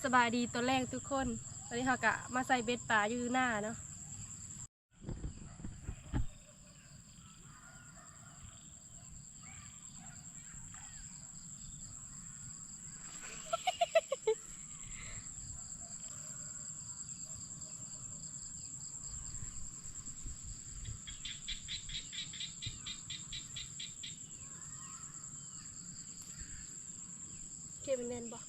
ສະບາຍດີຕອນແລງທຸກຄົນ, ຕອນນີ້ເຮົາກະມາໃສ່ເບັດປາຢູ່ນາເນາະ. ເກມມັນແໜ້ນບໍ່?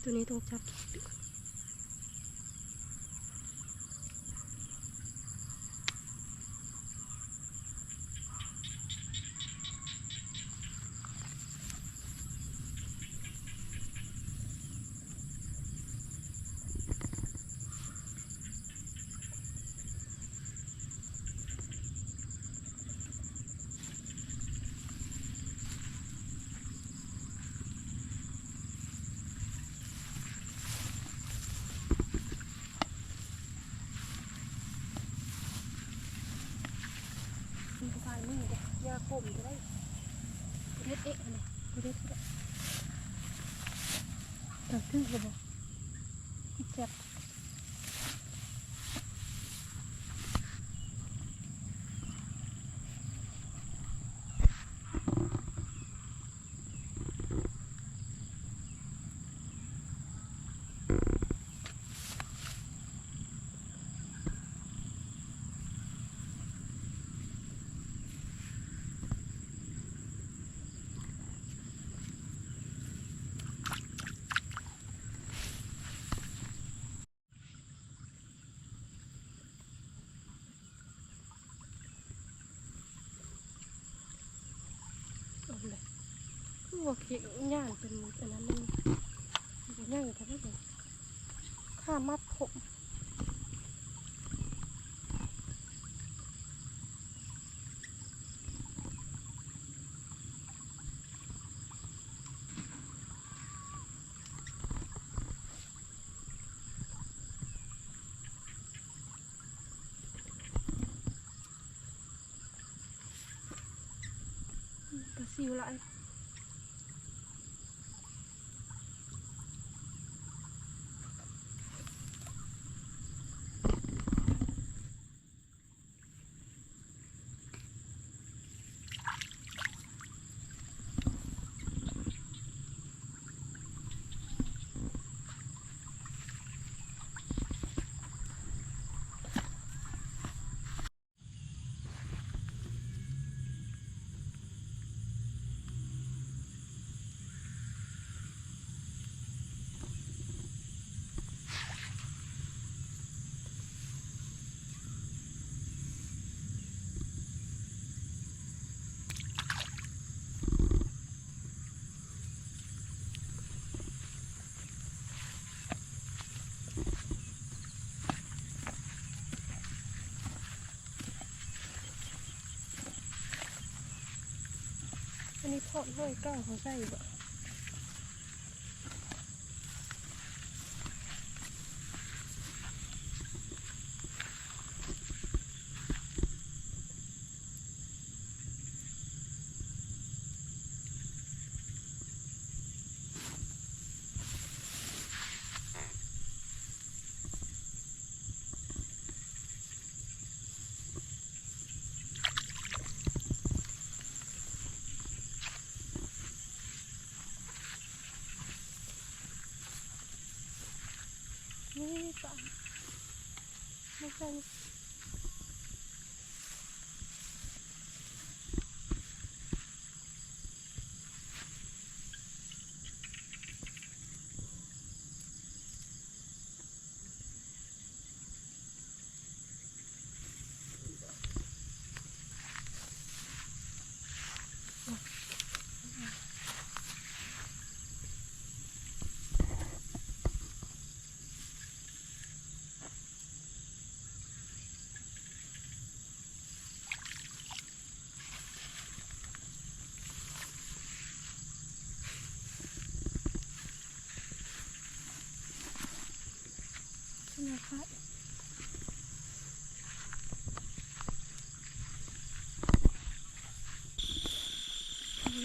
ໂຕນີ້ຕ້ອງຈັບ. ມີຜູ້ຊາຍມືເດ້ ຢ່າກົ້ມກໍໄດ້ ເຮັດເອະ ເຮັດເອະ ເຮັດເອະ ເອົາຖືກແລ້ວບໍ່? ແຊບ. ເອົາເລີຍ ຄືວ່າຂີ້ຢ້ານເປັນອັນນັ້ນເລີຍ ຂີ້ຢ້ານແທ້ເລີຍ ຂ້າມັດຜົມ. ປາຊິວຫຼາຍ. ອັນນີ້ເພາະຫ້ອຍເກົ່າເຂົາໃສ່ບໍ່? ນີ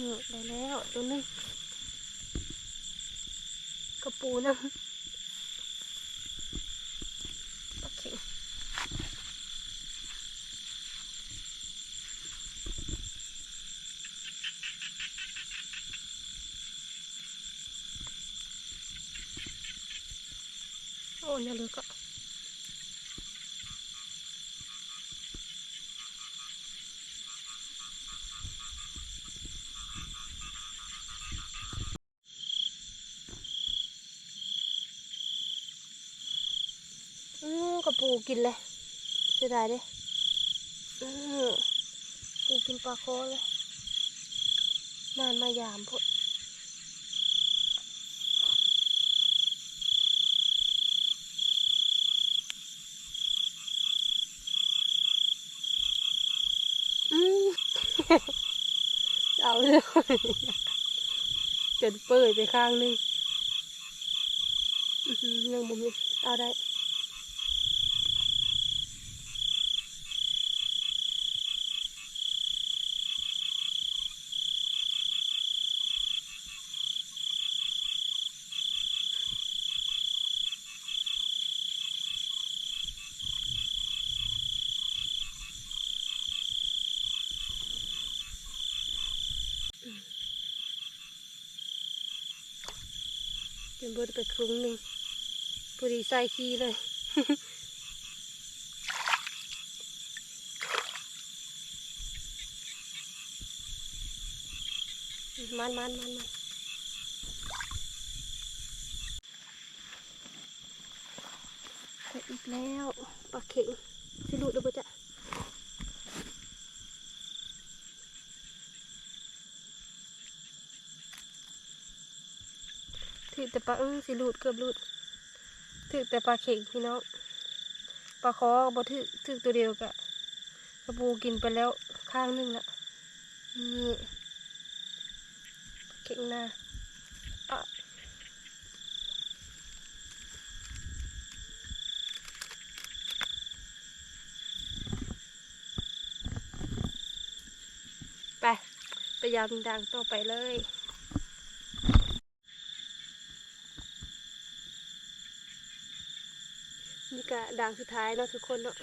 ້ ໄດ້ແລ້ວໂຕໜຶ່ງ ກະປູນຳ ໂອເຄ. ໂອ້ ແນວເລີກະ ອືມ ກະປູກິນແຫຼະ ເສຍດາຍເດ້. ອືມ ປູກິນປາຄໍແຫຼະ ນານມາຢາມພຸ້ນ. ອືມ ເອົາເລີຍ ຈົນເປີຍໄປຂ້າງໜຶ່ງ. ອືມ ຍັງບໍ່ມີ ເອົາໄດ້. ຈົນເບິດໄປເຄິ່ງໜຶ່ງ ພໍດີໃສ່ຂີ້ເລີຍ. ມັນໆໆໆ ໄປອີກແລ້ວ ປາເຂັງ ຊິຫຼຸດແລ້ວບໍ່ຈະ? ຖືກແຕ່ປາ ເອີ ຊິຫຼຸດ ເກືອບຫຼຸດ ຖືກແຕ່ປາເຂັງພີ່ນ້ອງ. ປາຄໍບໍ່ຖືກ ຖືກໂຕດຽວກະ ກະປູກິນໄປແລ້ວຂ້າງໜຶ່ງລະ. ນີ້ ປາເຂັງນາ ອະ ໄປ ໄປຢາມດ່າງຕໍ່ໄປເລີຍ. ນີ້ກະດ່າງສຸດທ້າຍເນາະທຸກຄົນເນາະ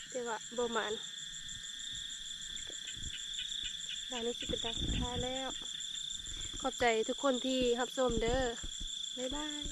ແຕ່ວ່າບໍ່ໝານ. ດ່າງນີ້ຊິເປັນດ່າງສຸດທ້າຍແລ້ວ. ຂອບໃຈທຸກຄົນທີ່ຮັບຊົມເດີ. ບາຍບາຍ.